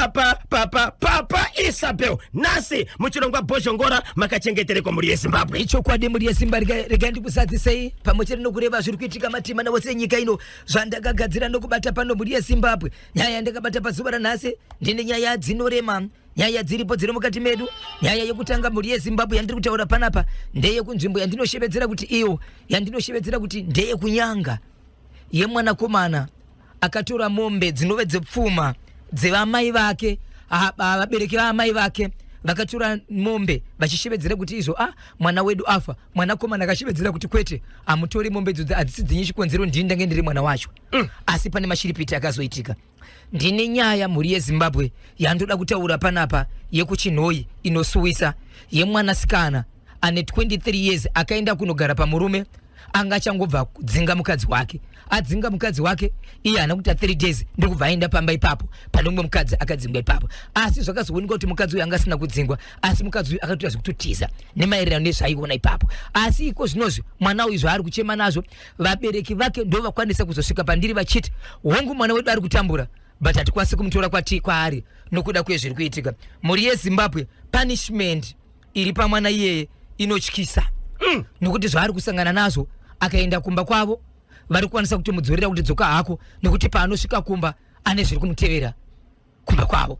Papa papa papa Isabel nhasi muchirongwa Bhozhongora makachengeterekwa mhuri yeZimbabwe. Ichokwadi mhuri yeZimbabwe, regai ndikuzadzisei pamwe chete nokureva zviri kuitika matima nawose enyika ino zvandakagadzira nokubata pano mhuri yeZimbabwe. Nyaya yandakabata pazuva ranhasi ndine nyaya dzinorema, nyaya dziripo dziri mukati medu. Nyaya yekutanga mhuri yeZimbabwe yandiri kutaura panapa ndeyekunzvimbo yandinoshevedzera kuti iyo yandinoshevedzera kuti ndeyekunyanga yemwanakomana akatora mombe dzinove dzepfuma dzevamai vake, vabereki vaamai vake vakatora mombe vachishevedzera kuti izvo ah mwana wedu afa. Mwanakomana akashevedzera kuti kwete, hamutori mombe idzodzo, hadzisi dzenyu, chikonzero ndini ndange ndiri mwana wacho. Asi pane mashiripiti akazoitika. Ndine nyaya mhuri yeZimbabwe yandoda kutaura panapa yekuChinhoyi inosuwisa, yemwanasikana ane 23 years akaenda kunogara pamurume anga achangobva kudzinga mukadzi wake. Adzinga mukadzi wake iye haana kuita 3 days ndokubva aenda pamba ipapo pane umwe mukadzi akadzingwa ipapo. Asi zvakazoonekwa kuti mukadzi uyu anga asina kudzingwa, asi mukadzi uyu akatoita zvekutotiza nemaererano nezvaaiona ipapo. Asi iko zvinozvi mwana uyu zvaari kuchema nazvo, vabereki vake ndo vakwanisa kuzosvika pandiri vachiti hongu mwana wedu ari kutambura, but hatikwanisi kumutora kwati kwaari nokuda kwezviri kuitika. Mhuri yeZimbabwe, punishment iri pamwana iyeye inotyisa. Nokuti zvaari kusangana nazvo, akaenda kumba kwavo vari kukwanisa kutomudzorera kuti dzoka hako, nekuti paanosvika kumba ane zviri kumutevera kumba kwavo.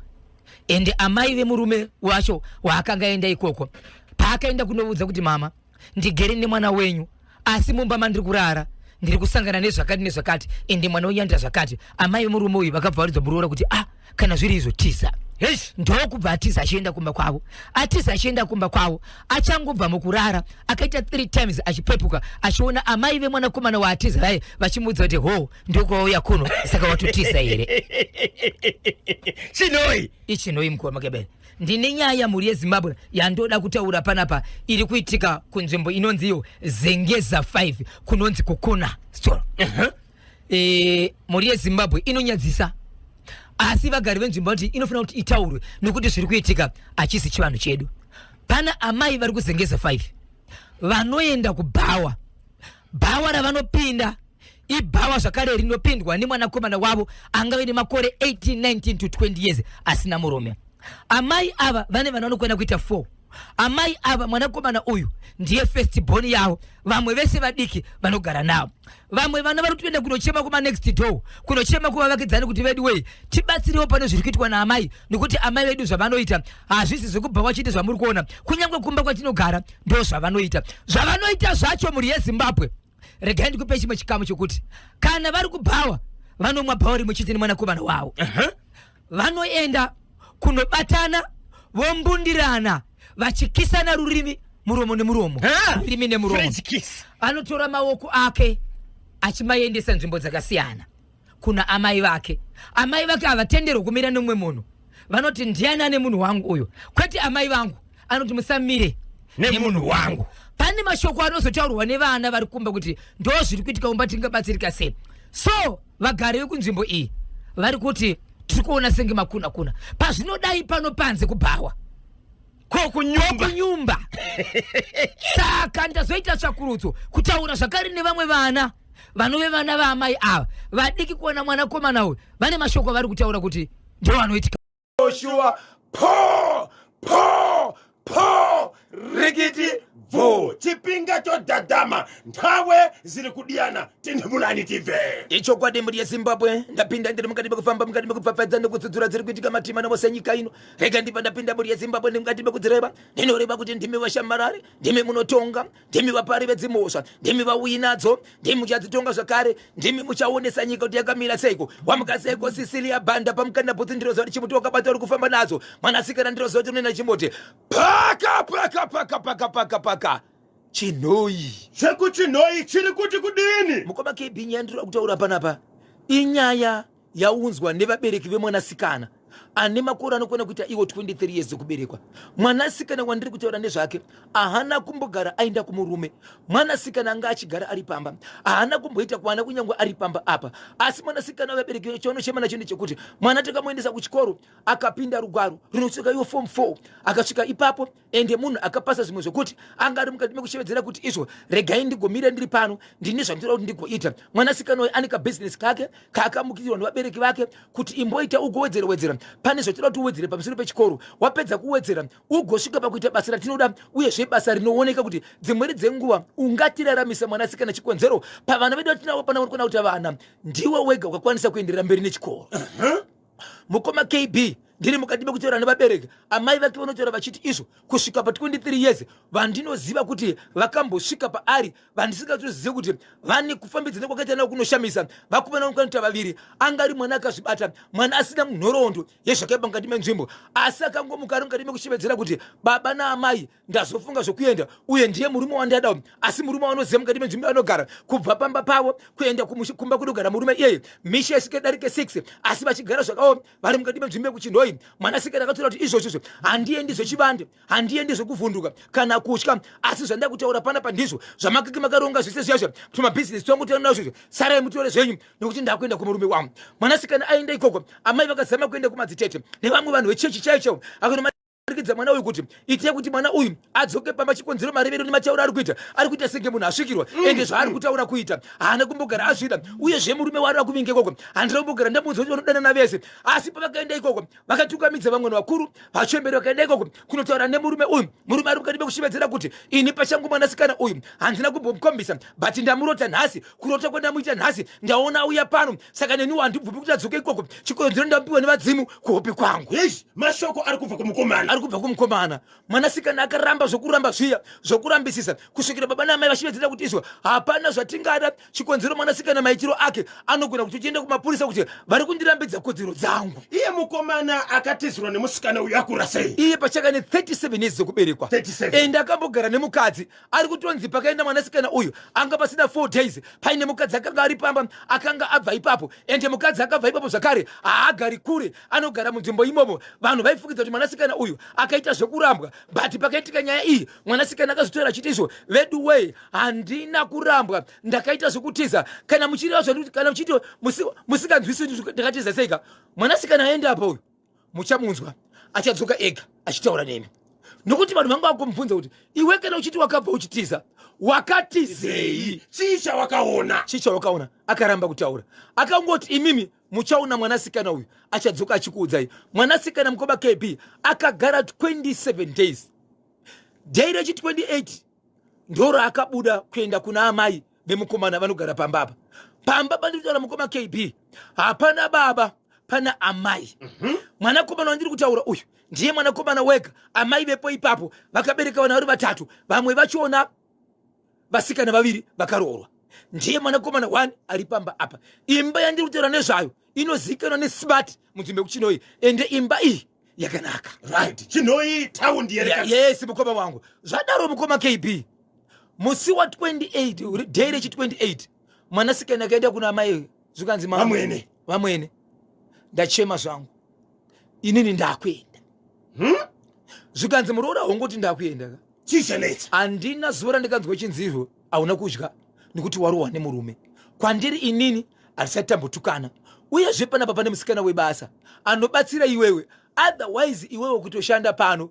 Ende amai vemurume wacho waakanga aenda ikoko, paakaenda kunoudza kuti mama, ndigere nemwana wenyu, asi mumba mandiri kurara ndiri kusangana nezvakati nezvakati, ende mwana wenyu anoita zvakati, amai vemurume uyu vakabva varidza muroora kuti ah, kana zviri izvo tiza. Ndokubva atiza achienda kumba kwavo. Atiza achienda kumba kwavo, achangobva mukurara akaita 3 times achipepuka achiona amai vemwanakomana waatiza vaye vachimuudza kuti ho, ndokwauya kuno, saka watotiza here? Chinoi. Ichinoi mukoma Kebere. Ndine nyaya mhuri yeZimbabwe yandoda kutaura panapa iri kuitika kunzvimbo inonzi iyo Zengeza 5, kunonzi kukuna store. Mhuri yeZimbabwe, inonyadzisa, asi vagari venzvimbo vanoti inofanira kuti itaurwe nekuti zviri kuitika hachisi chivanhu chedu. Pana amai vari kuZengeza 5 vanoenda kubhawa. Bhawa ravanopinda ibhawa zvakare rinopindwa nemwanakomana wavo angave nemakore 18, 19 to 20 years asina murume. Amai ava vane vana vanokwana kuita 4. Amai ava, mwanakomana uyu ndiye first born yavo, vamwe vese vadiki vanogara navo. Vamwe vana vari kutoenda kunochema kuma next door, kunochema kuvavakidzani kuti vedu wei, tibatsirewo pane zviri kuitwa naamai, nekuti amai vedu zvavanoita hazvisi zvekubva wachiite zvamuri kuona, kunyange kumba kwatinogara ndo zvavanoita. Zvavanoita zvacho, mhuri yeZimbabwe, regai ndikupe chimwe chikamu chokuti kana vari kubhawa vanomwa bhawa rimwe chete nemwanakomana wavo. Vanoenda kunobatana, vombundirana, vachikisana rurimi, muromo nemuromo, rurimi nemuromo. French kiss. Anotora maoko ake achimaendesa nzvimbo dzakasiyana kuna amai vake. Amai vake havatenderwi kumira nemumwe munhu. Vanoti ndiani ane munhu wangu uyu, kwete amai vangu. Anoti musamire nemunhu wangu. Pane mashoko anozotaurwa nevana vari kumba kuti ndo zviri kuitika kumba, tingabatsirika sei? So vagari vekunzvimbo iyi vari kuti tiri kuona senge makuna kuna pazvinodai pano panze kubhawa. Ko kunyumba? Kunyumba. Saka ndazoita tsvakurudzo kutaura zvakare nevamwe vana vanove vana vaamai ava vadiki kuona mwanakomana uyu, vane mashoko avari kutaura kuti ndo anoitika. Joshua po po po rikiti bvo chipinga chodhadhama nthawe ziri kudiyana tindimulani tibve. Ichokwadi mhuri yeZimbabwe, ndapinda ndiri mukati mekufamba, mukati mekupfapfaidza nekudzudzura dziri kuitika matima navose nyika ino. Rega ndibva ndapinda mhuri yeZimbabwe ndimukati mekudzireva. Ndinoreva kuti ndimi vashamarari, ndimi munotonga, ndimi vapari vedzimhosva, ndimi vauyi nadzo, ndimi muchadzitonga zvakare, ndimi muchaonesa nyika kuti yakamira seiko. Wamuka seiko Sicilia Banda pamukanda bhutsi? Ndiroziva kuti chimuti wakabata uri kufamba nadzo. Mwanasikana, ndiroziva kuti unoenda chimuti paka paka paka paka paka paka Chinhoyi. Zvekuchinhoyi chiri kuti kudini? Mukoma KB, nyaya ndinoda kutaura panapa inyaya yaunzwa nevabereki vemwanasikana ane makore anokwana kuita iwo 23 years dzekuberekwa. Mwanasikana wandiri kutaura nezvake haana kumbogara aenda kumurume. Mwanasikana anga achigara ari pamba, haana kumboita kwana kunyange ari pamba apa. Asi mwanasikana, vabereki chaunochema nacho ndechekuti mwana takamuendesa kuchikoro, akapinda rugwaro runosvika iwo form 4, akasvika ipapo ende munhu akapasa zvimwe zvokuti anga ari mukati mekushevedzera kuti izvo regai ndigomira ndiri pano, ndine zvandinoda kuti ndigoita. Mwanasikana uyu ane kabhizinesi kake kaakamukirwa nevabereki vake kuti imboita ugowedzera wedzera. Pane zvatinoda kuti uwedzere pamusoro pechikoro. Wapedza kuwedzera, ugosvika pakuita basa ratinoda, uyezve basa rinooneka kuti dzimweni dzenguva ungatiraramisa mwanasikana. Chikonzero pavana vedu vatinavo pana uri kuona kuti vana ndiwe wega ukakwanisa kuenderera mberi nechikoro. Mukoma KB, ndiri mukati mekutaura nevabereki, amai vake vanotaura vachiti izvo kusvika pa 23 years vandinoziva kuti vakambosvika paari vandisingatozive kuti vane kufambidzana kwakaita navo kunoshamisa. Vakomana vanokwanita vaviri, anga ari mwana akazvibata, mwana asina nhoroondo yezvakaipa mukati menzvimbo, asi akangomuka ari mukati mekushevedzera kuti baba naamai, ndazofunga zvokuenda, uye ndiye murume wandada. Asi murume wanoziva mukati menzvimbo anogara, kubva pamba pavo kuenda kumba kunogara murume iyeye misha isikadarike 6, asi vachigara zvakaoma vari mukati menzvimbo yekuChinhoi. Mwanasikana akatora kuti izvozvizvo handiendi zvechivande, handiendi zvekuvhunduka kana kutya, asi zvandida kutaura panapa ndizvo zvamakeke makaronga zvese zviyazvo kuti mabhizinesi twangu taona izvozvo, sarai mutore zvenyu nekuti ndakuenda kumurume wangu. Mwanasikana aenda ikoko, amai vakazama kuenda kumadzitete nevamwe vanhu vechechi chaiyo chaivo, akanomarikidza mwana uyu kuti itai kuti mwana uyu adzoke pamba. Chikonzero marevero nematauro ari kuita, ari kuita senge munhu asvikirwa, ende zvaari kutaura kuita haana kumbogara azvida. Uyezve murume waari akuvinga ikoko handina kumbogara ndamuudza kuti vanodanana vese. Asi pavakaenda ikoko vakatungamidza vamwe vakuru vachemberi, vakaenda ikoko kunotaura nemurume uyu. Murume ari mukati mekushevedzera kuti ini pachangu mwanasikana uyu handina kumbomukombisa, but ndamurota nhasi. Kurota kwandamuita nhasi, ndaona auya pano, saka neniwo handibvumi kuti adzoke ikoko. Chikonzero ndamupiwa nevadzimu kuhope kwangu. Eish, mashoko ari kubva kumukomana. Ari kubva kumukomana. Mwanasikana akaramba zvokuramba zviya zvokurambisisa kusvikira baba naamai vachivedzera kuti izvo hapana zvatingada. Chikonzero mwanasikana maitiro ake anogona kuti uchienda kumapurisa kuti vari kundirambidza kodzero dzangu. Iye mukomana akatizirwa nemusikana uyu akura sei? Iye pachaka ne37 years dzekuberekwa. 37. Ende akambogara nemukadzi. Ari kutonzi pakaenda mwanasikana uyu anga pasina 4 days paine mukadzi akanga ari pamba akanga abva ipapo. Ende mukadzi akabva ipapo zvakare haagari kure, anogara munzvimbo imomo. Vanhu vaifungidza kuti mwanasikana uyu akaita zvekurambwa, but pakaitika nyaya iyi mwanasikana akazotaura achiti izvo vedu wee, handina kurambwa, ndakaita zvekutiza. Kana muchireva zvandikuti, kana muchiti musinganzwisi kuti ndakatiza seika, mwanasikana aenda apa uyu muchamunzwa achadzoka ega achitaura nemi, nokuti vanhu vanga vakumubvunza kuti iwe kana uchiti wakabva uchitiza, wakatizei? Chii chawakaona? Chii chawakaona? Akaramba kutaura, akangoti imimi muchaona mwanasikana uyu achadzoka achikuudzai. Mwanasikana, mukoma KB, akagara 27 days. Day rechi 28 ndoro akabuda kuenda kuna amai vemukomana vanogara pamba apa. Pamba pandiri kutaura, mukoma KB, hapana baba, pana amai. Mwanakomana wandiri kutaura uyu ndiye mwanakomana wega. Amai vepo ipapo vakabereka vana vari vatatu, vamwe vachiona vasikana vaviri vakaroorwa. Ndiye mwanakomana one ari pamba apa. Imba yandiri kutaura nezvayo inozivikanwa nesmart munzvimbo yekuChinoi, ende imba iyi yakanaka. Right, Chinoi taundi here? Yes, mukoma wangu. Zvadaro, mukoma KB, musi wa28, day rechi 28, mwanasikana akaenda kuna amai, zvikanzi, "Vamwene." Vamwene, ndachema zvangu, inini ndakuenda. Zvikanzi, "Muroora, hongoti ndakuenda ka." Chii chanetsa? "Handina zuva randikanzwa chinzirwo hauna kudya nekuti warohwa nemurume. Kwandiri inini hatisati tambotukana. Uyezve panapa pane musikana webasa anobatsira iwewe. Otherwise iwewe kutoshanda pano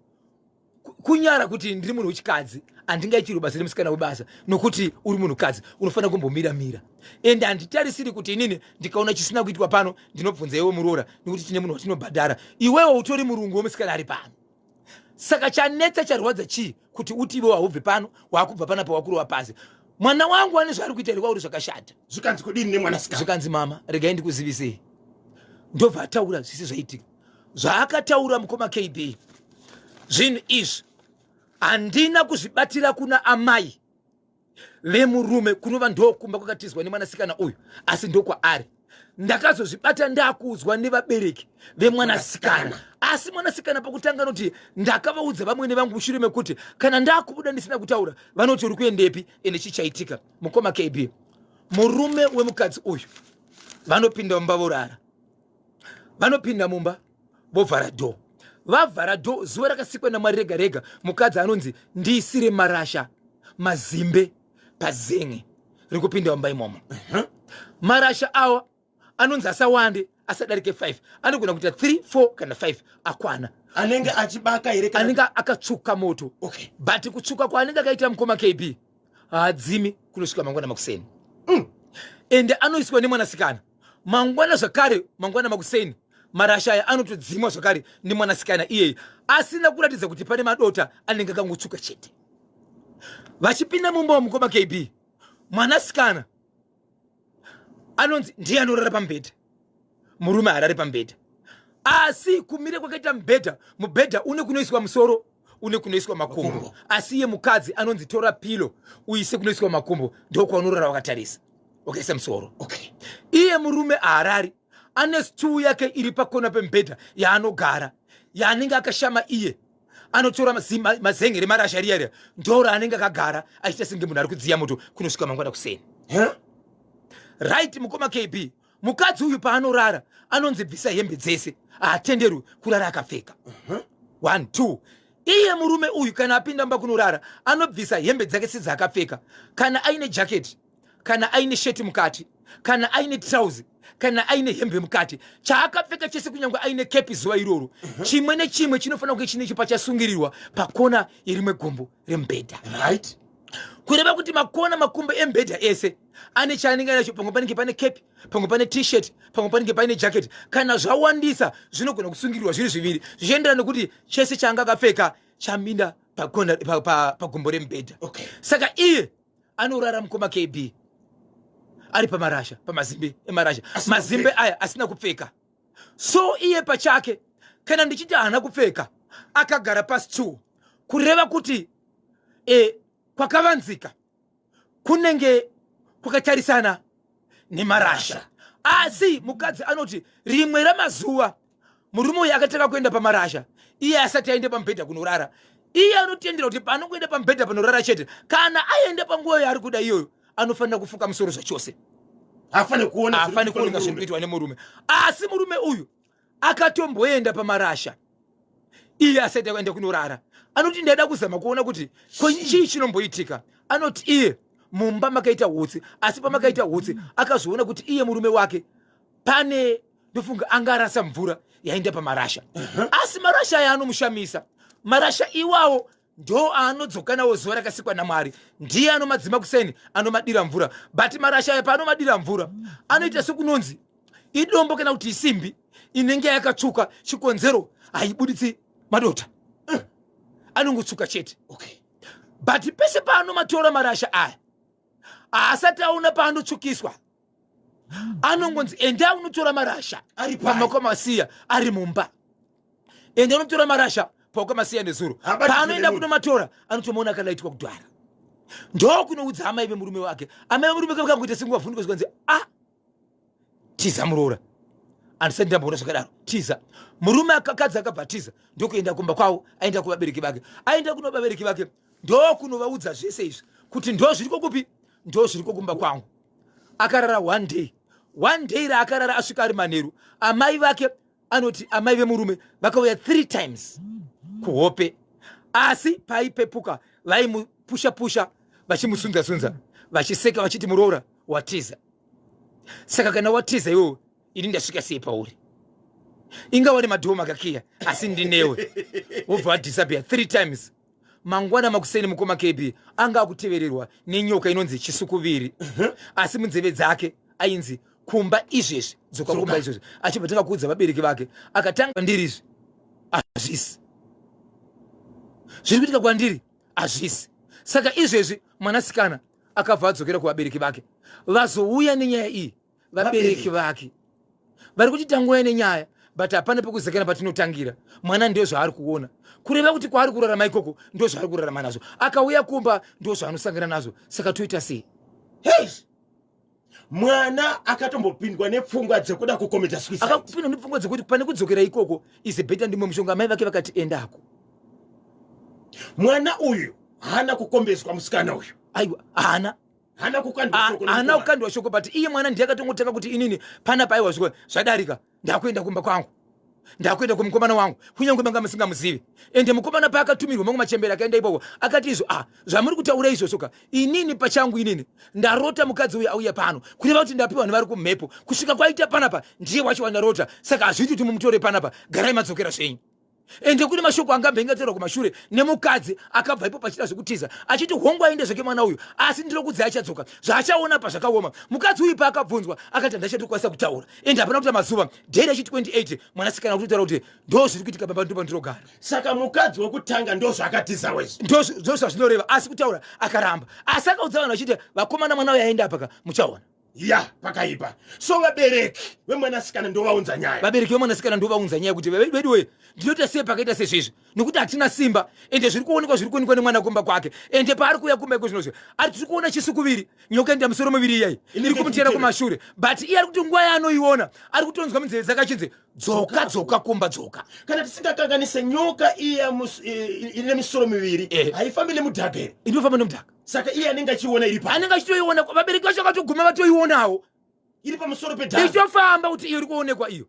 kunyara kuti ndiri munhu wechikadzi, handingaitirwe basa nemusikana webasa nokuti uri munhukadzi, unofanira kumbomira-mira. Ende handitarisiri kuti inini ndikaona chisina kuitwa pano ndinobvunza iwe muroora, nekuti tine munhu watinobhadhara. Iwewe utori murungu wemusikana ari pano. Saka chanetsa, charwadza chii kuti uti iwe waubve pano, waakubva panapa, wakurova pasi mwana wangu ane zvaari kuita here kwauri zvakashata?" Zvikanzi kudini nemwanasikana? Zvikanzi, "Mama, regai ndikuzivisei." Ndobva ataura zvisi zvaitika zvaakataura. Mukoma KB, zvinhu izvi handina kuzvibatira kuna amai vemurume, kunova ndokumba kwakatizwa nemwanasikana uyu, asi ndokwaari. Ndakazozvibata ndakuudzwa nevabereki vemwanasikana. Asi mwanasikana pakutanga anoti, "Ndakavaudza vamwene vangu mushure mekuti kana ndakubuda ndisina kutaura vanoti uri kuendepi ende chichaitika." Mukoma KB, murume wemukadzi uyu vanopinda mumba vorara. Vanopinda mumba vovhara door. Vavhara door, zuva rakasikwa naMwari rega rega, mukadzi anonzi, "Ndiisire marasha mazimbe pazenge rekupinda mumba imomo." Marasha awa anonzi asawande, asadarike 5, anogona kuita 3, 4 kana 5 akwana. Anenge achibaka here kana? Anenge akatsvuka moto. But kutsvuka kwaanenge akaita, mukoma KB, haadzimi kunosvika mangwana makuseni. Ende anoiswa nemwanasikana mangwana zvakare, mangwana makuseni. Marasha aya anotodzimwa zvakare nemwanasikana iyeye asina kuratidza kuti pane madota, anenge akangotsvuka chete. Vachipinda mumba wamukoma KB, mwanasikana anonzi ndiye anorara pamubhedha, murume harare pamubhedha. Asi kumira kwakaita mubhedha, mubhedha une kunoiswa musoro, une kunoiswa makumbo, asi iye mukadzi anonzi tora pilo uise kunoiswa makumbo, ndokwanorara wakatarisa wakaisa musoro. Okay. Iye murume haarari, ane stool yake iri pakona pemubhedha yaanogara, yaanenge akashama. Iye anotora mazenge remarasha riya riya, ndo raanenge akagara achiita senge munhu ari kudziya moto kunosvika mangwana kuseni. Huh? Right, mukoma KB, mukadzi uyu paanorara anonzi bvisa hembe dzese, haatenderwi kurara akapfeka. One, two. Iye murume uyu kana apinda mumba kunorara, anobvisa hembe dzake sedzaakapfeka, kana aine jaketi, kana aine sheti mukati, kana aine trauzi, kana aine hembe mukati, chaakapfeka chese, kunyange aine kepi zuva iroro, chimwe nechimwe chinofanira kunge chine pachasungirirwa pakona yerimwe gumbo remubhedha. Kureva kuti makona, makumbo emubhedha ese ane chaanenge anacho. Pamwe panenge pane kepi, pamwe pane T-shirt, pamwe panenge paine jacket. Kana zvawandisa zvinogona kusungirirwa zviri zviviri, zvichienderana nekuti chese chaanga akapfeka chaminda pakona pagumbo remubhedha. Saka iye anorara, mukoma KB, ari pamarasha, pamazimbe emarasha. Asina. Mazimbe aya asina kupfeka. So iye pachake, kana ndichiti haana kupfeka, akagara pastool, kureva kuti kwakavanzika kunenge kwakatarisana nemarasha. Asi mukadzi anoti rimwe ramazuva murume uyu akatanga kuenda pamarasha iye asati aende pamubhedha kunorara. Iye anotendera kuti paanongoenda pamubhedha panorara chete, kana aenda panguva yaari kuda iyoyo, anofanira kufuka musoro zvachose. Hafaniri kuona. Haafani kuona zviri kuitwa nemurume. Asi murume uyu akatomboenda pamarasha iye asati aenda kunorara. Anoti ndaida kuzama kuona kuti ko chii chinomboitika. Anoti iye mumba makaita hutsi, asi pamakaita hutsi akazoona kuti iye murume wake pane, ndofunga anga arasa mvura yaenda pamarasha. Asi marasha aya anomushamisa. Marasha iwawo ndo aanodzoka nawo zuva rakasikwa naMwari. Ndiye anomadzima kuseni, anomadira mvura. But marasha aya paanomadira mvura anoita sekunonzi idombo kana kuti isimbi inenge yakatsvuka. Chikonzero, haibuditsi madota, anongotsvuka chete. But pese paanomatora marasha aya, haasati aona paanotsvukiswa. Anongonzi enda unotora marasha Ari pai? pamakwamasiya ari mumba, enda unotora marasha pawakamasiya nezuro. Habatizve Paanoenda nemunhu. kunomatora, anotomaona akalaitwa kudhara. Ndokunoudza amai vemurume wake. Amai vemurume wake vakangoita senguva vhunduka, zvikanzi, "A, tiza muroora, handisati ndamboona zvakadaro, tiza." Murume akakadzi akabva tiza, ndokuenda kumba kwavo. Aenda kuvabereki vake, aenda kuno vabereki vake, ndokunovaudza zvese izvi kuti ndo zviriko kupi, ndo zviriko kumba kwangu. Akarara one day, one day raakarara, asvika ari manheru, amai vake, anoti amai vemurume vakauya three times kuhope. Asi paipepuka vaimupusha pusha, vachimusunza sunza, vachiseka, vachiti, "Muroora watiza. Saka kana watiza iwewe, ini ndasvika sei pauri? Inga wane madhoo makakiya, asi ndinewe." Wobva wadisappear three times. Mangwana makuseni, mukoma KB, anga akutevererwa nenyoka inonzi chisukuviri, asi munzeve dzake ainzi, "Kumba izvezvi, dzoka kumba izvezvi." Achibva tanga kuudza vabereki vake, akatanga, "Ndiri izvi hazvisi zviri kuitika kwandiri, hazvisi." Saka izvezvi mwanasikana akabva adzokera kuvabereki vake. Vazouya nenyaya iyi vabereki vake, vari kuti tanguya nenyaya, but hapana pekuzekana patinotangira. Mwana ndio zvaari kuona, kureva kuti kwaari kurarama ikoko ndo zvaari kurarama nazvo. Akauya kumba ndo zvaanosangana nazvo. Saka toita sei? Hey! Mwana akatombopindwa nepfungwa dzekuda kukomita suicide. Akapindwa nepfungwa dzekuti pane kudzokera ikoko is better ndimwe mushonga. Amai vake vakati endako. Mwana uyu haana kukombeswa, musikana uyu? Aiwa, haana. Haana kukandwa shoko haana nemukomana. Kukandwa shoko, but iye mwana ndiye akatongotanga kuti, "Inini panapa, aiwa, zviko zvadarika, ndakuenda kumba kwangu, ndakuenda kumukomana wangu, kunyange manga musingamuzivi." Ende mukomana paakatumirwa mamwe machembere akaenda ipapo, akati izvo, "Ah, zvamuri kutaura izvozvo ka, inini pachangu inini ndarota mukadzi uyu auya pano, kureva kuti ndapiwa nevari kumhepo. Kusvika kwaita panapa ndiye wacho wandarota. Saka hazviiti kuti mumutore panapa, garai madzokera zvenyu." Ende kune mashoko anga ambenge kumashure nemukadzi akabva ipo pachida zvekutiza achiti hongu aende zvake mwana uyu, asi ndinokudzi achadzoka zvaachaona pazvakaoma. Mukadzi uyu paakabvunzwa akati handachatokwanisa kutaura, ende hapana kuita mazuva dheri achi 28 mwanasikana kutotaura kuti ndo zviri kuitika baba, ndo pandinogara. Saka mukadzi wekutanga ndo zvaakatiza wezvo. Ndo zvazvinoreva, asi kutaura akaramba, asi akaudza vanhu vachiti vakomana, mwana uyu aenda apaka muchaona. Ya, pakaipa. So vabereki vemwanasikana ndovaunza nyaya. Vabereki vemwanasikana ndovaunza nyaya kuti veduwe, ndinoita sei pakaita sezvizvi, nekuti hatina simba, ende zviri kuonekwa, zviri kuonekwa nemwana kumba kwake, ende paari kuuya kumba iko zvinozvi ari tiri kuona chisu kuviri, nyoka enda misoro miviri iyai iri kumutera kumashure, but iye ari kuti nguva yaanoiona ari kutonzwa munzeve dzake achinzi dzoka, dzoka kumba, dzoka. Kana tisingakanganise, nyoka iya ine misoro miviri haifambi nemudhaka here? Inofamba nemudhaka. Saka iye anenge achiona iri pa Anenge achitoiona. Vabereki vacho vakatoguma vatoionawo. Iri pamusoro pedhaka. Ichitofamba kuti iyo iri kuonekwa iyo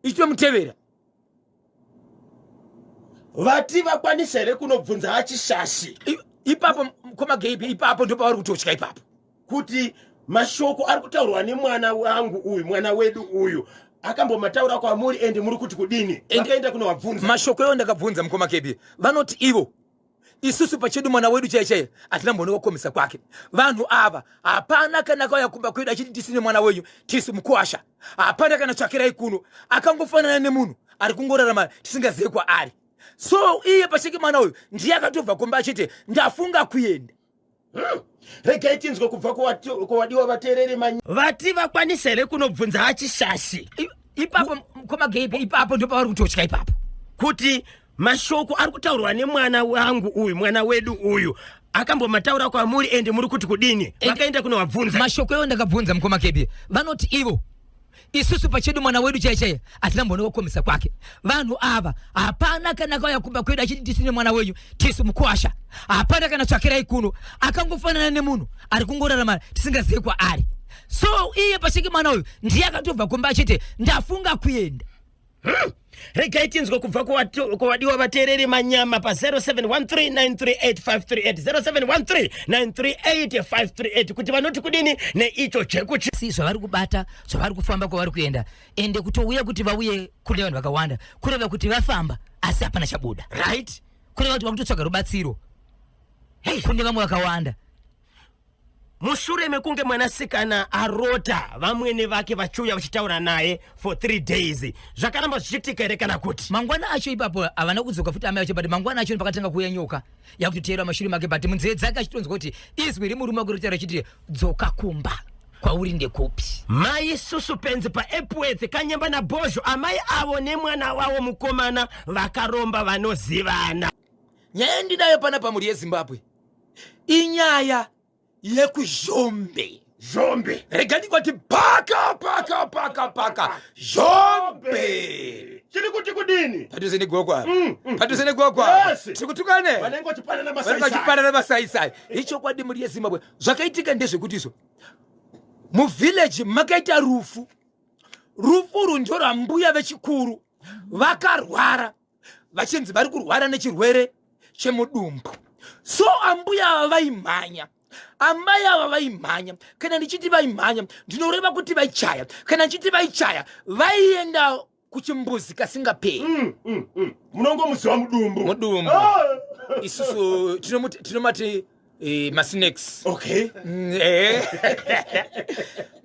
ichitomutevera. Vati vakwanisa here kunobvunza achishashi? Ipapo komageipi, ipapo ndopavari kutotya ipapo. Kuti mashoko ari kutaurwa nemwana wangu uyu, mwana wedu uyu, akambomataura kwamuri, ende muri kuti kudini? Vakaenda kunovabvunza? Mashoko iwo ndakabvunza mukoma kebi, vanoti ivo isusu pachedu mwana wedu chaiye chaiye hatina mboona kukomesa kwake. Vanhu ava hapana kana akauya kumba kwedu achiti tisine mwana wenyu, tisu mukuasha, hapana kana tsvakirai kuno. Akangofanana nemunhu ari kungorarama tisingazive kwaari. So iye pacheke mwana uyu ndiye akatobva kumba achiti ndafunga kuenda. Regai tinzwe kubva kuwadiwa vateereri. Vati vakwanisa here kunobvunza achishashi? Ipapo komageipi, ipapo ndopavari kutotya ipapo. Kuti mashoko ari kutaurwa nemwana wangu uyu, mwana wedu uyu, akambomataura kwamuri, ende muri kuti kudini? Vakaenda kunovabvunza? Mashoko iwo ndakabvunza mukoma kebi, vanoti ivo isusu pachedu mwana wedu chaiye chaiye hatina mboona kukomesa kwake. Vanhu ava hapana kana akauya kumba kwedu achiti tisine mwana wenyu, tisu mukuasha, hapana kana tsvakirai kuno. Akangofanana nemunhu ari kungorarama tisingazive kwaari. So iye pacheke mwana uyu ndiye akatobva kumba achiti ndafunga kuenda. Regai tinzwe kubva kuwadiwa vateereri manyama pa 0713938538, 0713938538, kuti vanoti kudini neicho chekuchi. Si zvavari kubata, zvavari kufamba, kwavari kuenda, ende kutouya kuti vauye kune vanhu vakawanda, kureva kuti vafamba asi hapana chabuda. Kureva kuti vakutotsvaga rubatsiro kune vamwe vakawanda. Mushure mekunge mwanasikana arota vamwene vake vachiuya vachitaura naye for 3 days, zvakaramba zvichiitika here kana kuti? Mangwana acho ipapo havana kudzoka futi amai vacho, but mangwana acho pakatanga kuuya nyoka yakutoteera mashure make, but munzeve dzake achitonzwa kuti izwi remurume wake rotaura achiti dzoka kumba, kwauri ndekupi? Mai Susupenzi paEpworth, Kanyemba naBhozho, amai avo nemwana wavo mukomana vakaromba vanozivana. Nyaya yandinayo pana pamhuri yeZimbabwe inyaya yekuzhombe. Zhombe. Rega ndikwati paka paka paka paka zhombe. Chiri kuti kudini? Padhuze negoko apa. Padhuze negoko apa. Tiri kutukane. Vanenge vachipanana Vanenge masaisai. Vachipanana masaisai. Ichokwadi, mhuri yeZimbabwe, zvakaitika ndezvekuti izvo muvhileji makaita rufu. Rufu urwu ndorwambuya vechikuru vakarwara, vachinzi vari kurwara nechirwere chemudumbu. So ambuya ava vaimhanya, amai ava vaimhanya. Kana ndichiti vaimhanya, ndinoreva kuti vaichaya. Kana ndichiti vaichaya, vaienda kuchimbuzi kasingaperi. Munongomuziva mudumbu. Mudumbu. Ah. Isusu tinomati masnacks.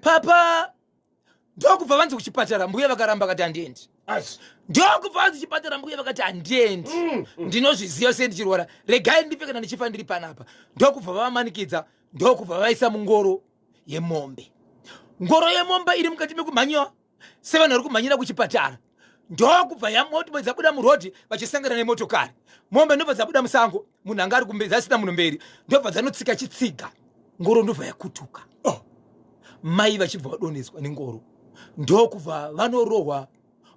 Papa ndokubva vanzi kuchipatara, mbuya vakaramba kati handiendi. Asi. Ndokubva vanzi chipatara, mbuya vakati handiendi. Ndinozviziva sei ndichirwara? Regai ndife kana ndichifa ndiri panapa. Ndokubva vavamanikidza, ndokubva vaisa mungoro yemombe. Ngoro yemombe iri mukati mekumhanyiwa sevanhu vari kumhanyira kuchipatara, ndokubva yamoti dzabuda murodhi vachisangana nemotokari. Mombe ndobva dzabuda musango, munhu anga ari kumberi, dzasina munhu mberi, ndobva dzanotsika chitsiga, ngoro ndobva yakutuka. Oh. Mai vachibva vadonhedzwa nengoro, ndokubva vanorohwa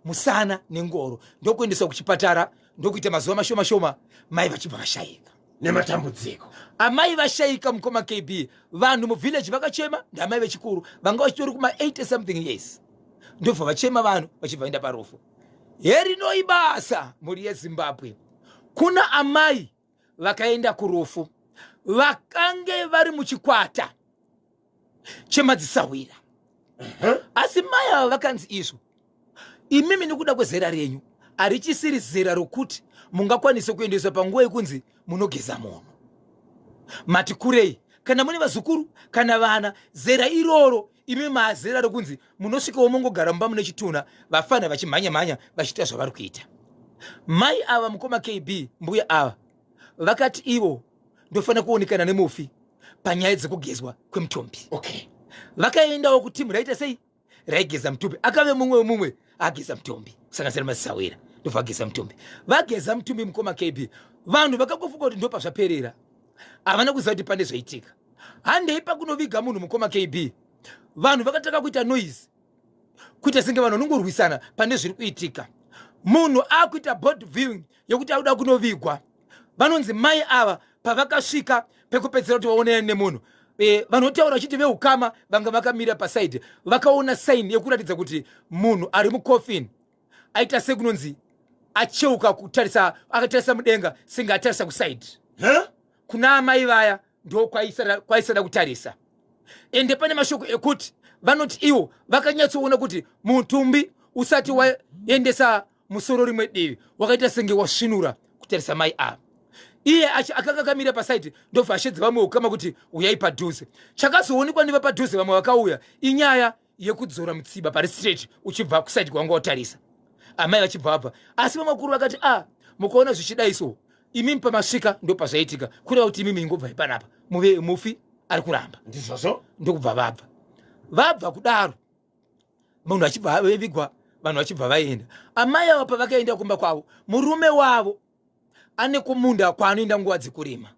musana nengoro, ndokuendeswa kuchipatara, ndokuita mazuva mashoma shoma mai vachibva vashayika. Nematambudziko. Amai vashayika, mukoma KB, vanhu muvhileji vakachema. Ndamai vechikuru vanga vachitori kuma 80 something years, ndobva vachema vanhu vachibva vaenda parufu. Herinoi basa, mhuri yeZimbabwe. Kuna amai vakaenda kurufu vakange vari muchikwata chemadzisahwira, asi mai ava vakanzi izvo imimi nekuda kwezera renyu. Harichisiri zera rokuti mungakwanise kuendeswa panguva yekunzi munogeza munhu. Mati kurei, kana mune vazukuru kana vana, zera iroro imi maazera rokunzi munosvikawo mongogara mumba mune chitunha, vafana vachimhanya mhanya vachiita zvavari kuita. Mai ava, mukoma KB, mbuya ava vakati ivo ndofanira kuonekana nemufi panyaya dzekugezwa kwemutumbi. Okay. Vakaendawo kutimu raita sei raigeza mutumbi, akave mumwe wemumwe ageza mutumbi kusanganisira masawira, ndobva ageza mutumbi. Vageza mutumbi, mukoma KB, vanhu vakangofunga kuti ndopazvaperera, havana kuziva kuti pane zvaitika. Handei pakunoviga munhu, mukoma KB, vanhu vakatanga kuita noise, kuita senge vanhu vanongorwisana pane zviri kuitika. Munhu akuita body viewing yekuti akuda kunovigwa. Vanonzi mai ava pavakasvika pekupedzera kuti vaonane nemunhu, vanotaura vachiti veukama vanga vakamira pasaidi vakaona saini yekuratidza kuti munhu ari mucoffin aita sekunonzi acheuka kutarisa, akatarisa mudenga senge atarisa kusaidi. Huh? Kuna amai vaya ndo kwaisada kutarisa. Ende pane mashoko ekuti vanoti ivo vakanyatsoona kuti mutumbi usati waendesa musoro rimwe divi wakaita senge wasvinura kutarisa mai ava. Iye akanga akamira pasaidi, ndobva ashedza vamwe ukama kuti uyai padhuze. Chakazoonekwa neva padhuze vamwe vakauya inyaya yekudzora mutsiba pari straight uchibva kusaidi kwanga watarisa amai vachibva vabva. Asi vamwe vakuru vakati, a mukaona zvichidai so, imimi pamasvika ndo pazvaitika, kureva kuti imimi ingobvai panapa, muve mufi ari kuramba. Ndizvozvo. Ndokubva vabva kudaro, munhu achibva avigwa, vanhu vachibva vaenda. Amai ava pavakaenda kumba kwavo, murume wavo ane kumunda kwaanoenda nguva dzekurima,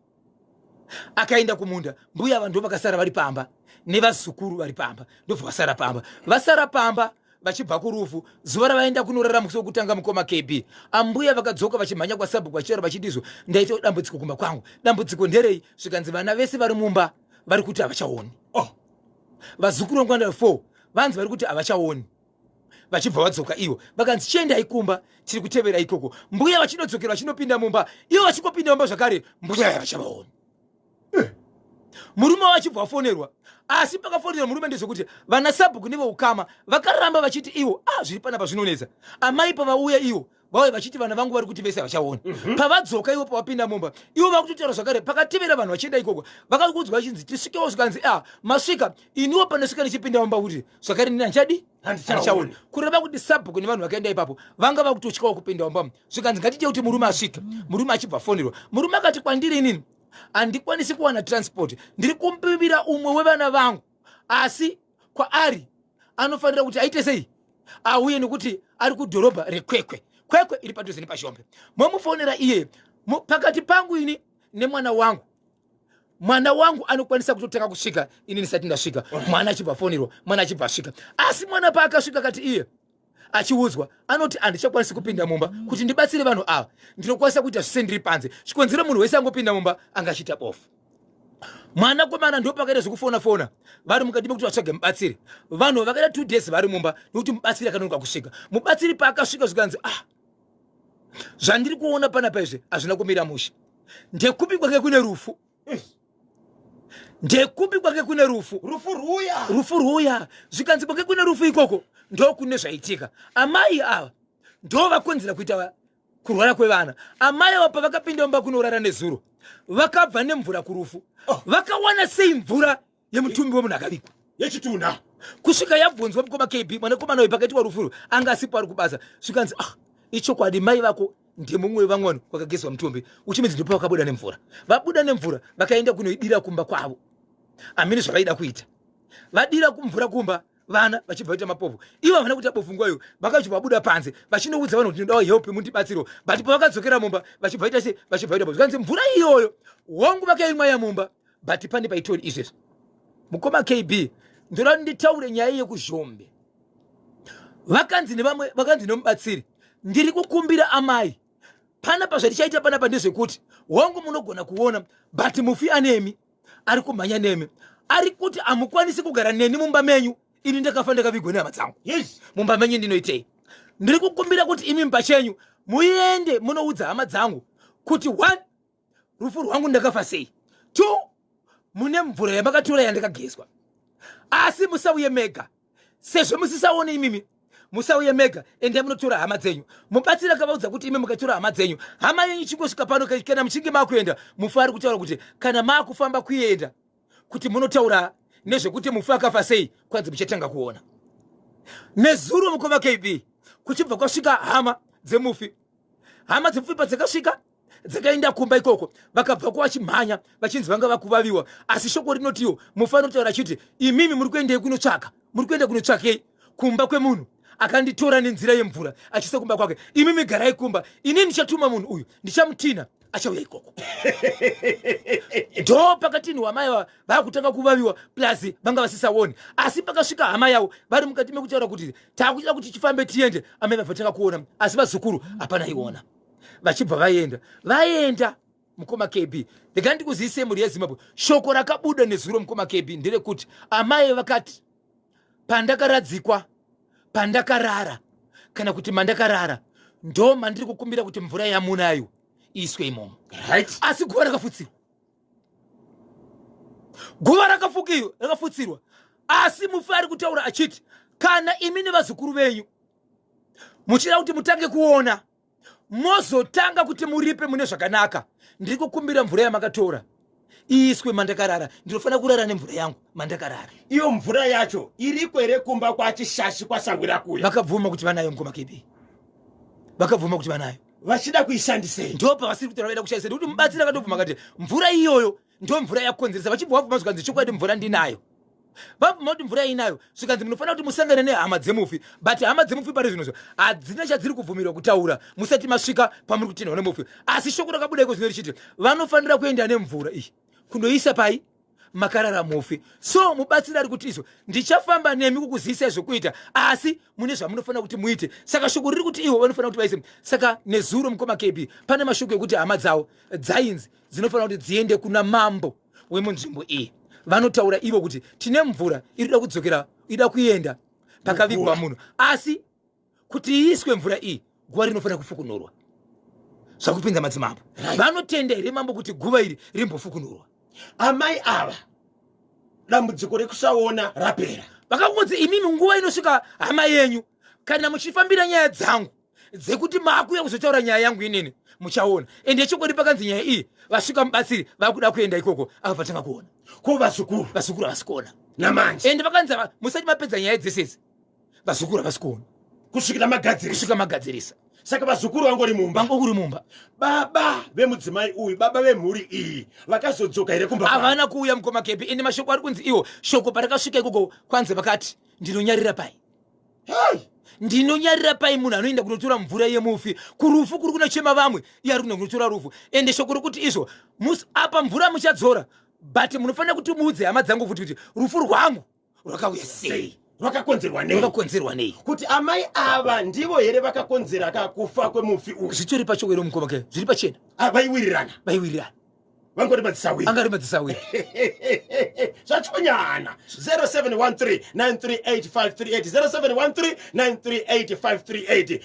akaenda kumunda. Mbuya ava ndo vakasara vari pamba nevazukuru vari pamba, ndobva vasara pamba. Vasara pamba vachibva kurufu, zuva ravaenda kunorara musi wekutanga, mukoma KB, ambuya vakadzoka vachimhanya kwasabhuku vachitaura vachitizvo, ndaita dambudziko kumba kwangu. Dambudziko nderei? Zvikanzi vana vese vari mumba vari kuti havachaoni. Oh. Vazukuru vangu vana 4 vanzi vari kuti havachaoni. Vachibva vadzoka ivo vakanzi chiendai kumba, tiri kutevera ikoko. Mbuya vachinodzokera, vachinopinda mumba, ivo vachingopinda mumba zvakare mbuya havachavaoni. Murume wachibva wafonerwa, asi pakafonerwa murume ndezvekuti vana sabhuku neveukama vakaramba vachiti ivo, ah, zviri panapa zvinonetsa. Amai pavauya ivo vauya vachiti vana vangu vari kuti vese havachaoni. Pavadzoka ivo, pavapinda mumba ivo vakutotaura zvakare. Pakatevera vanhu vachienda ikoko, vakakuudzwa vachinzi tisvikewo, zvikanzi a masvika, iniwo pandosvika ndichipinda mumba kuti zvakare ndini handichadi, handichaoni. Kureva kuti sabhuku nevanhu vakaenda ipapo vanga vakutotyawo kupinda mumba. Zvikanzi ngatiite kuti murume asvike. Murume achibva fonerwa, murume akati kwandiri, inini handikwanisi kuwana transport, ndiri kumbivira umwe wevana vangu, asi kwaari anofanira kuti aite sei auye nekuti ari kudhorobha reKwekwe. Kwekwe iri padhuze nepaZhombe. Momufonera iye pakati pangu ini nemwana wangu, mwana wangu anokwanisa kutotanga kusvika ini ndisati ndasvika. Mwana achibva afonerwa, mwana achibva asvika. Asi mwana paakasvika akati iye achiudzwa anoti, handichakwanisi kupinda mumba kuti ndibatsire vanhu ava, ndinokwanisa kuita zvise ndiri panze. Chikonzero, munhu wese angopinda mumba anga achiita bofu. Mwanakomana ndo pakaita zvekufona fona vari mukati mekuti vatsvage mubatsiri. Vanhu vakaita 2 days vari mumba nekuti mubatsiri akanonoka kusvika. Mubatsiri paakasvika zvikanzi, ah, zvandiri kuona panapa izvi hazvina kumira mushe. Ndekupi kwake kune rufu? Ndekupi kwake kune rufu? Rufu rwuya. Rufu rwuya. Zvikanzi kwake kune rufu ikoko ndokune zvaitika. Amai ava ndo vakonzera kuita kurwara kwevana. Amai ava pavakapinda mumba kunorara nezuro, vakabva nemvura kurufu. Oh. Vakawana sei mvura yemutumbi wemunhu akavigwa? Yechitunha. Kusvika yabvunzwa, mukoma KB, mwanakomana uyu pakaitwa rufu anga asipo, ari kubasa. Zvikanzi, ah, ichokwadi, mai vako ndemumwe wevamwe vanhu kwakagezwa mutumbi uchimidzi, ndipo vakabuda nemvura. Vabuda nemvura vakaenda kunoidira kumba kwavo, hamini zvavaida kuita. Vadira kumvura kumba, vana vachibva vaita mapofu. Ivo havana kuita bofu nguva iyo, vakachibva vabuda panze vachinoudza vanhu kuti ndinodawo help, mundibatsiro. But pavakadzokera mumba vachibva vaita se vachibva vaita bofu. Zvikanzi mvura iyoyo hongu vakaimwa yamumba, but pane paitori izvezvi. Mukoma KB, ndoda kuti nditaure nyaya yekuZhombe. Vakanzi nevamwe, vakanzi nemubatsiri, ndiri kukumbira amai panapa, zvatichaita panapa ndezvekuti hongu munogona kuona, but mufi anemi, ari kumhanya nemi, ari kuti hamukwanisi kugara neni mumba menyu, ini ndakafa ndakavigwa nehama dzangu. Mumba menyu ndinoitei? Ndiri kukumbira kuti imi pachenyu muende munoudza hama dzangu kuti one, rufu rwangu ndakafa sei, two, mune mvura yamakatora yandakagezwa, asi musauye mega sezvo musisaone imimi. Musauye mega, endai munotora hama dzenyu. Mubatsiri akavaudza kuti imi mukatora hama dzenyu, hama yenyu ichingosvika pano, kana muchinge makuenda, mufi ari kutaura kuti kana makufamba kuenda kuti munotaura nezvekuti mufi akafa sei, kwanzi muchatanga kuona. Nezuro mukoma KB, kuchibva kwasvika hama dzemufi. Hama dzemufi padzakasvika dzakaenda kumba ikoko, vakabva ko vachimhanya vachinzi vanga vakuvaviwa. Asi shoko rinotiwo mufi anotaura achiti, imimi muri kuendei kunotsvaka? Muri kuenda kunotsvakei kumba kwemunhu akanditora nenzira yemvura achiisa kumba kwake? Imimi garai kumba, inini ndichatuma munhu uyu, ndichamutina, achauya ikoko. Ndo pakatini wamai vakutanga kuvaviwa, plus vanga vasisaoni. Asi pakasvika hama yavo vari mukati mekutaura kuti takuchida kuti tifambe tiende, amai vabva tanga kuona, asi vazukuru hapana iona. Vachibva vaenda, vaenda mukoma KB. Ndega ndikuzivise, mhuri yeZimbabwe, shoko rakabuda nezuro mukoma KB nderekuti amai vakati, pandakaradzikwa, pandakarara, kana kuti mandakarara, ndo mandiri kukumbira kuti mvura yamunayo iiswe imomo. Asi guva rakafutsirwa, guva rakafutsirwa. Asi mufi ari kutaura achiti, kana imi nevazukuru venyu muchida kuti mutange kuona, mozotanga kuti muripe mune zvakanaka, ndiri kukumbira mvura yamakatora iiswe mandakarara. Ndinofanira kurara nemvura yangu mandakarara. Iyo mvura yacho iriko here kumba kwaChishashi kwasangwira kuya? Vakabvuma kuti vanayo mukoma KB, vakabvuma kuti vanayo. Vachida kuishandisei? Ndo pavasiri kutaura vaida kushandisa, nekuti mubatsiri akatobvuma akati mvura iyoyo ndo mvura yakonzeresa. Vachibva vabvuma, zvikanzi chokwadi mvura ndinayo. Vabvuma kuti mvura inayo, zvikanzi munofanira kuti musangane nehama dzemufi. But hama dzemufi pari zvinozvo hadzina chadziri kubvumirwa kutaura musati masvika pamuri kutinhwa nemufi. Asi shoko rakabuda iko zvino richiti vanofanira kuenda nemvura iyi kundoisa pai makarara mufi. So mubatsiri ari kuti, izvo ndichafamba nemi kukuzivisai zvokuita, asi mune zvamunofanira kuti muite. Saka shoko riri kuti ivo vanofanira kuti vaise. Saka nezuro mukoma KB, pane mashoko ekuti hama dzavo dzainzi dzinofanira kuti dziende kuna mambo wemunzvimbo iyi, vanotaura ivo kuti tine mvura irikuda kudzokera, ida kuenda pakavigwa munhu, asi kuti iiswe mvura iyi, guva rinofanira kufukunurwa. Zvakupinza madzimambo, vanotenda here mambo kuti guva iri rimbofukunurwa? Amai ava dambudziko rekusaona rapera? Vakangonzi, imimi nguva inosvika hama yenyu, kana muchifambira nyaya dzangu dzekuti maakuya kuzotaura nyaya yangu inini, muchaona. Ende chokwadi pakanzi nyaya iyi vasvika mubatsiri vakuda kuenda ikoko, akabva tanga kuona. Ko vazukuru? Vazukuru havasi kuona. Namanje? Ende vakanzi musati mapedza nyaya dzesezi, vazukuru havasi kuona. Kusvikira magadzirisa? Kusvika magadzirisa. Saka vazukuru vangori mumba? Vangori mumba. Baba vemudzimai uyu, baba vemhuri iyi, vakazodzoka here kumba kwavo? Havana kuuya mukoma KB. Ende mashoko ari kunzi iwo shoko parakasvika ikoko, kwanzi vakati, ndinonyarira pai? Hey! Ndinonyarira pai munhu anoenda kunotora mvura yemufi kurufu kuri kunochema vamwe, iye ari kuenda kunotora rufu? Ende shoko rokuti izvo apa mvura muchadzora, but munofanira kuti muudze hama dzangu futi kuti rufu rwangu rwakauya sei. Rwakakonzerwa nei? Rwakakonzerwa nei? Kuti amai ava ndivo here vakakonzera ka kufa kwemufi uyu? Zvitori pachokwero mukoma ke, zviri pachena. Ah, vaiwirirana? Vaiwirirana. Vangori madzisawira? Angari madzisawira. Zvachonyana. 0713 938 538, 0713 938 538.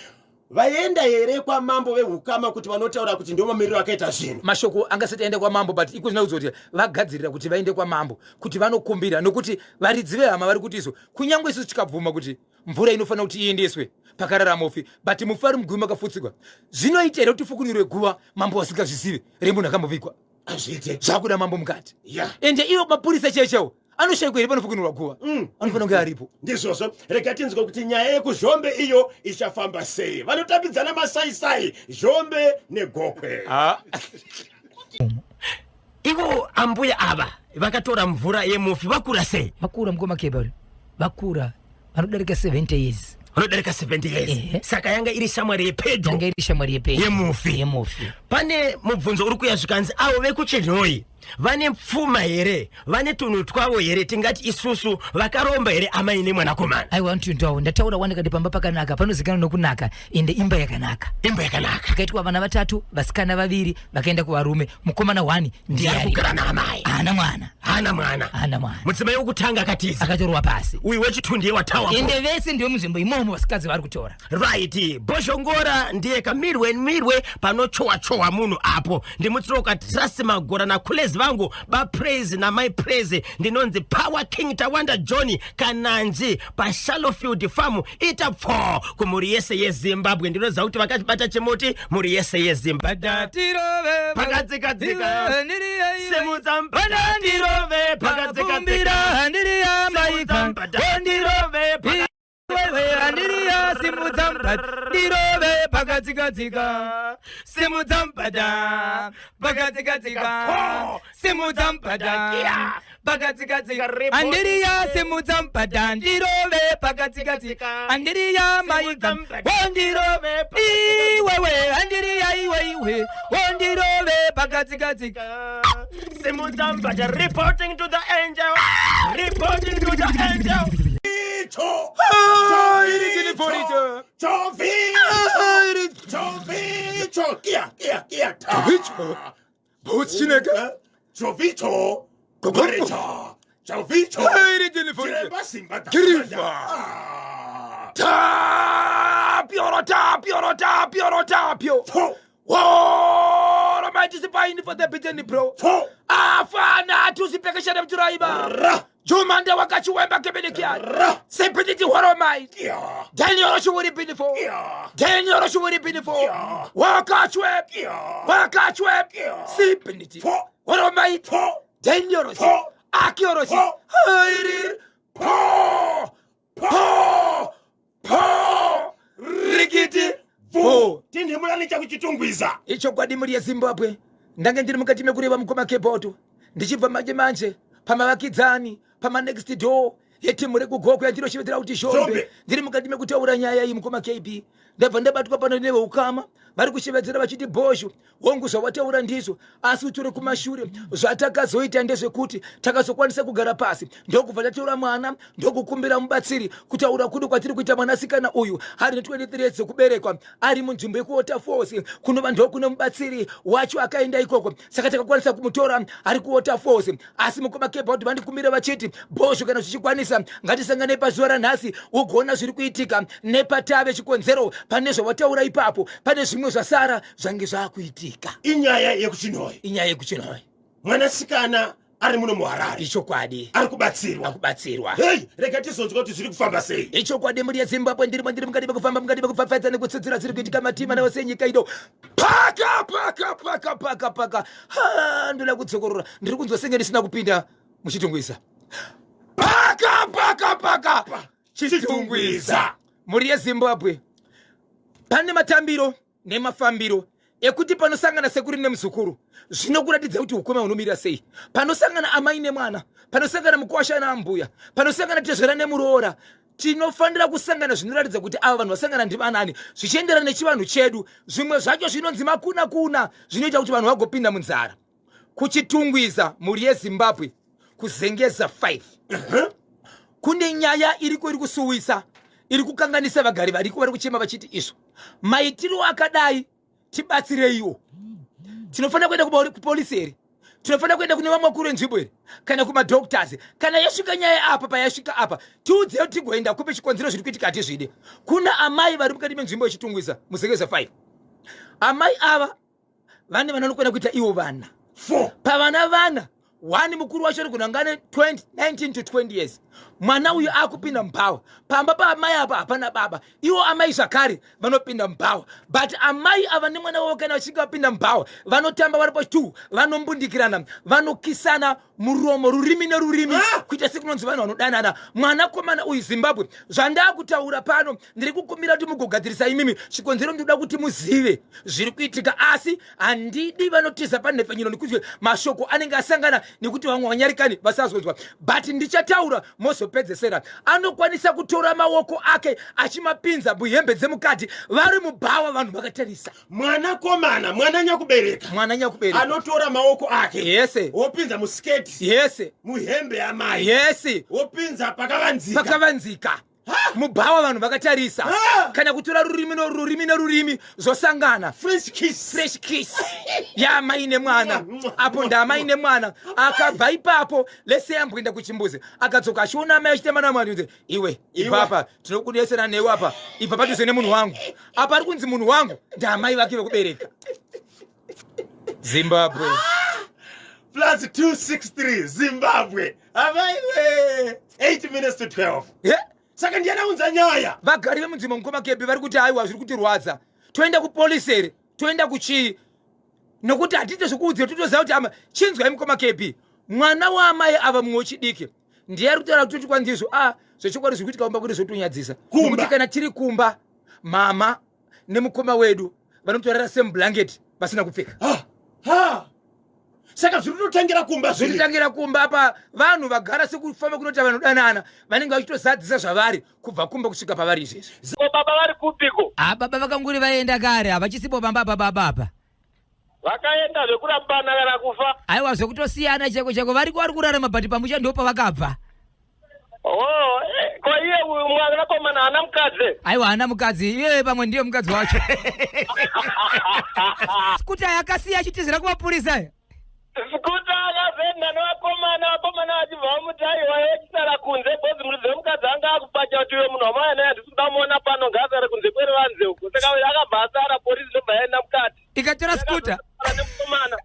Vaenda here kwamambo veukama kuti vanotaura kuti ndo mamiriro akaita zvinhu? Mashoko angasati aenda kwamambo, but iko zvinoudza kuti vagadzirira kuti vaende kwamambo kuti vanokumbira, nokuti varidzi vehama vari kuti izvo kunyange isusu tikabvuma kuti mvura inofanira kuti iendeswe pakarara mufi, but mufi ari muguvi makafutsigwa, zvinoita here kuti fukunirwe guva mambo vasingazvizive, remunhu akambovigwa? Hazviite. Zvakuda mambo mukati. Ya. Ende ivo mapurisa chaichaiwo anoshayikwa here panofukunirwa guva? Anofanira kunge aripo. Ndizvozvo. Rega tinzwe kuti nyaya yekuZhombe iyo ichafamba sei. Vanotambidzana masaisai, Zhombe neGokwe. Ah. Ivo ambuya ava vakatora mvura yemufi vakura sei? Vakura mukoma Kebari, vakura, vanodarika 70 years. Vanodarika 70 years? Ehe. Saka yanga iri shamwari yepedyo? Yanga iri shamwari yepedyo. Yemufi. Yemufi. Pane mubvunzo uri kuya, zvikanzi avo vekuChinhoyi vane pfuma here? Vane tunhu twavo here? Tingati isusu vakaromba here amai nemwanakomana? Aiwa, ntindawo ndataura wani kati pamba pakanaka panozikanwa nokunaka. Ende imba yakanaka. Imba yakanaka. Pakaitwa vana vatatu, vasikana vaviri vakaenda kuvarume, mukomana one ndiye ari kugara naamai. Haana mwana. Haana mwana. Haana mwana. Mudzimai wokutanga akatiza. Akatorwa pasi. Uyu wechitwo ndiye watawa. Ende vese ndiwe munzvimbo imomo, vasikadzi vari kutora. Right. Bhozhongora ndiye kamirwe mirwe panochowa chowa munhu apo. Ndimutsiroka Trust Magora naKulezi. Guys vangu baPraise namai Praise, ndinonzi Power King Tawanda John Kananji paShallowfield Farm. Ita pfo kumhuri yese yeZimbabwe. Ndinoziva kuti vakachibata chimuti mhuri yese yeZimbabwe. Pakadzikadzika simudza mbada ndirove, pakadzikadzika simudza mbada ndirove, Andiriya, simudza mbada ndirove, pakadzikadzika simudza mbada, pakadzikadzika simudza mbada, pakadzikadzika. Andiriya, simudza mbada ndirove, pakadzikadzika. Andiriya maika wondirove iwewe, andiriya iwe iwe wondirove, pakadzikadzika. Simudza mbada. Reporting to the angel, reporting to the angel. Cho. Iri Chovi. Iri Chovicho. Kia kia kia ta. Chovicho. Bochineka. Chovicho. Kokorecha. Chovicho. Iri telefoni. Chiremba simba ta. Kirifa. Ah. Tapio, tapio, tapio, tapio. Fo. Woro mighty spine for the beaten bro. Fo. Afana tusipekeshana mturaiba. Ra. Jumande wakachiwemba kebenekia. Ra. Sepetiti horo mai. Kia. Daniel shuwuri binifo. Kia. Daniel shuwuri binifo. Kia. Wakachwe. Kia. Wakachwe. Kia. Sipiniti. Fo. Horo mai. Fo. Daniel. Fo. Akiorosi. Fo. Hairi. Po. Po. Po. Rikiti. Vu. Tinhimulani chakuchitungwiza. Ichokwadi mhuri yeZimbabwe, ndange ndiri mukati mekureva mukoma Keboto, ndichibva manje manje pamavakidzani, pamanext door yetimu rekuGoko yandinoshevedzera kuti Shombe. Shombe. Ndiri mukati mekutaura nyaya iyi, mukoma KB, ndabva ndabatwa pano neveukama vari kushevedzera vachiti, "Bhosho, hongu, zvawataura ndizvo, asi utore kumashure." Zvatakazoita ndezvekuti takazokwanisa kugara pasi, ndokubva tatora mwana, ndokukumbira mubatsiri. Kutaura kudu kwatiri kuita, mwanasikana uyu ari ne23 years dzekuberekwa, ari munzvimbo yekuWaterfalls, kunova ndokune mubatsiri wacho akaenda ikoko. Saka takakwanisa kumutora ari kuWaterfalls. Asi mukoma Kebhaut vandikumbira vachiti, "Bhosho, kana zvichikwanisa, ngatisangane pazuva ranhasi ugoona zviri kuitika nepatave chikonzero. Pane zvawataura ipapo, pane zvimwe zvasara zvange zvaakuitika." Inyaya yekuChinhoyi. Inyaya yekuChinhoyi. Mwanasikana ari muno muHarare. Ichokwadi. Ari kubatsirwa. Akubatsirwa. Hei, rega tizonzwa kuti zviri kufamba sei. Ichokwadi mhuri yeZimbabwe, ndirimo, ndiri mukati mekufamba, mukati mekupfapfaidza nekutsidzira zviri kuitika matima naose enyika ino. Paka paka paka paka paka. Ha, ndoda kudzokorora, ndiri kunzwa senge ndisina kupinda muChitungwiza. Paka paka paka Chitungwiza. Mhuri yeZimbabwe, pane matambiro nemafambiro ekuti panosangana sekuri nemuzukuru, zvinokuratidza kuti ukoma hunomira sei. Panosangana amai nemwana, panosangana mukwasha naambuya, panosangana tezvera nemuroora, tinofanira kusangana zvinoratidza kuti ava vanhu vasangana ndivanani, zvichienderana nechivanhu chedu. Zvimwe zvacho zvinonzi makuna kuna, zvinoita kuti vanhu vagopinda munzara. KuChitungwiza, mhuri yeZimbabwe, kuZengeza 5, kune nyaya iriko iri kusuwisa, iri kukanganisa vagari variko. Vari kuchema vachiti, "Izvo maitiro akadai, tibatsireiwo. Tinofanira kuenda kupolisi here? Tinofanira kuenda kune vamwe vakuru venzvimbo here, kana kumadoctors? Kana yasvika nyaya apa payasvika apa, tiudzei tigoenda kupe chikonzero. Zviri kuitika hatizvide." Kuna amai vari mukati menzvimbo yeChitungwiza muZengeza 5. Amai ava vane vana vanokwana kuita ivo vana Four. Pavana vana, one mukuru wacho ari kunanga ane 20, 19 to 20 years. Mwana uyu akupinda mubhawa. Pamba paamai apa hapana baba. Ivo amai zvakare vanopinda mubhawa, but amai ava nemwana wavo kana vachinge vapinda mubhawa, vanotamba vari pa2, vanombundikirana, vanokisana muromo, rurimi nerurimi. Ah! Kuita sekunonzi vanhu vanodanana. Mwanakomana uyu, Zimbabwe, zvandakutaura pano, ndiri kukumbira kuti mugogadzirisa imimi. Chikonzero, ndinoda kuti muzive zviri kuitika, asi handidi vanotiza panhepfenyuro, nekuti mashoko anenge asangana nekuti vamwe vanyarikani vasazonzwa, but ndichataura mozopedzesera. Anokwanisa kutora maoko ake achimapinza muhembe dzemukati vari mubhawa, vanhu vakatarisa. Mwanakomana, mwana nyakubereka. Mwana nyakubereka. Anotora maoko ake. Yese. Wopinza musiketi. Yese. Muhembe yamai. Yese. Wopinza pakavanzika. Pakavanzika mubhawa, vanhu vakatarisa. Ha! Kana kutora rurimi norurimi nerurimi zvosangana. French kiss. Fresh kiss yaamai nemwana apo, ndaamai nemwana. Akabva ipapo lese amboenda kuchimbuzi, akadzoka achiona amai achitamba namwana, unzi, "Iwe, ibva apa, tinokudesera newe apa, ibva padhuze nemunhu wangu apa." Ari kunzi munhu wangu ndaamai vake vekubereka. Zimbabwe. Plus 263 Zimbabwe. Amaiwe. 8 minutes to 12. Ye? Saka ndiani aunza nyaya? Vagari vemunzvimbo, mukoma Kebi, vari kuti aiwa, zviri kutirwadza. Toenda kupolisi here? Toenda kuchii? Nokuti hatiite zvokuudzira, totoziva kuti ama chinzwai, mukoma Kebi, mwana waamai ava mumwe wechidiki ndiye ari kutaura kutoti kwandizvo a zvechokwadi zviri kuitika kumba kuti zvotonyadzisa. Kumba. Nokuti kana tiri kumba, mama nemukoma wedu vanotorara same blanket vasina kupfeka. Ha. Ha. Saka zviri kutotangira kumba zviri. Zvinotangira kumba. Apa vanhu vagara sekufamba kunoita vanodanana, vanenge vachitozadzisa zvavari kubva kumba kusvika pavari izvezvi. Ko baba vari kupiko? Ha, baba vakanguri vaenda kare, havachisipo pamba apa baba apa. Vakaenda zvekurambana kana kufa? Aiwa, zvekutosiyana cheko cheko. Variko, vari kurarama, but pamusha ndo pavakabva. Oh, ko iye uyu mwanakomana haana mukadzi? Aiwa, haana mukadzi. Iye pamwe ndiye mukadzi wacho kuti akasiya achitizira kumapurisa aya. Sikuta akazoenda nevakomana, vakomana vachibva vamuti aiwa, iwe chisara kunze, because muridzi wemukadzi anga akupacha kuti iwe munhu wamauya naye handisi kuda muona pano, ngaasare kunze kweruvanze uko. Saka uyu akabva asara, polisi ndobva yaenda mukati. Ikatora scooter. Akazosara nemukomana.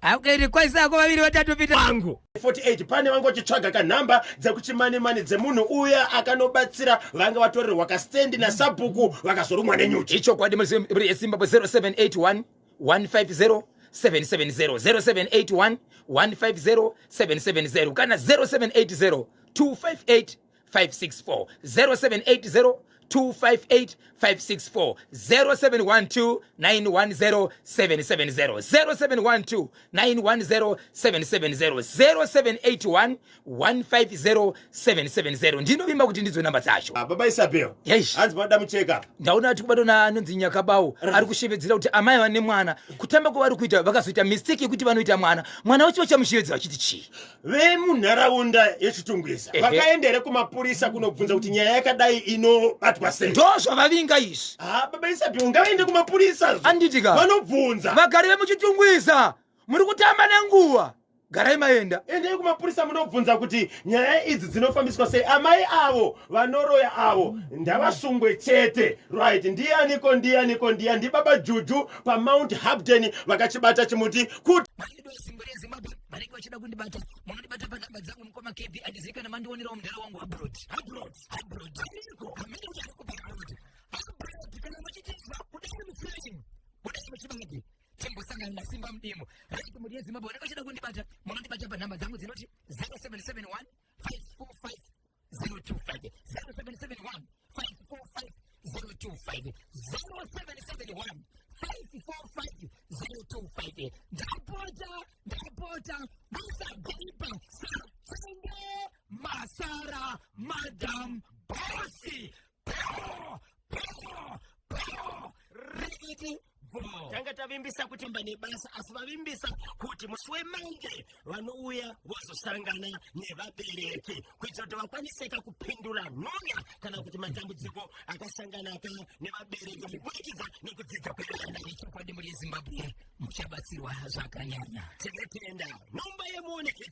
Akairi kwaisako vaviri vatatu pita. Wangu 48 pane vanga vachitsvaga kanhamba dzekuchimanimani dzemunhu uya akanobatsira vanga vatorerwa kastendi nasabhuku vakazorumwa nenyuchi. Ichokwadi, muri yeZimbabwe, 0781 150 770, 0781 150 770, kana 0780 258 564, 0780 258 564, 0712 910 770, 0712 910 770, 0781 150 770. Ndinovimba kuti ndidzo namba dzacho. Ah, baba Isabel. Yes. Hanzi vanoda mucheka. Ndaona kuti kubatwa naanonzi Nyakabawo ari kushevedzera kuti amai vane mwana, kutamba kwavari kuita vakazoita mistake yekuti vanoita mwana, mwana wacho vachamushevedzera vachiti chii? Vemunharaunda yeChitungwiza vakaenda here kumapurisa kunobvunza kuti nyaya yakadai inobatwa sei? Ndo zvavavinga izvi. Ah, baba Isabel, ngavaende kumapurisa. Anditi ka? Vanobvunza. Vagari vemuChitungwiza, muri kutamba nenguva, garai maenda. Endei kumapurisa munobvunza kuti nyaya idzi dzinofambiswa sei. Amai avo vanoroya avo ndavasungwe chete. Right, ndianiko, ndianiko, ndiya ndibaba Juju paMount Hampden vakachibata chimuti kuti Vanedu vesimba reZimbabwe vanenge vachida kundibata, munondibata panhamba dzangu, mukoma KB. Handizii kana mandionerawo mudhara wangu abroad, abroad, abroad ariko, hamene kuti ariko paabroad, abroad. Kana muchitizwa budai muframe, budai muchibage, timbosangana naSimba Mudimo. Right, muri yeZimbabwe vanenge vachida kundibata, munondibata panhamba dzangu dzinoti 0771 545 025, 0771 545 025, 0771 545 025. Ndapota, ndapota, musabhipa sachenge masara Madam Bosi. Po po po, rikiti vo. Tanga tavimbisa kuti mba nebasa, asi vavimbisa kuti musi weMonday vanouya vozosangana nevabereki kuitira kuti vakwaniseka kupindura nhunya kana kuti matambudziko akasangana ka nevabereki kuburikidza nekudzidza kwevana. Ichokwadi, muri yeZimbabwe muchabatsirwa zvakanyanya. Tinotenda. Nhomba yemuoneketa.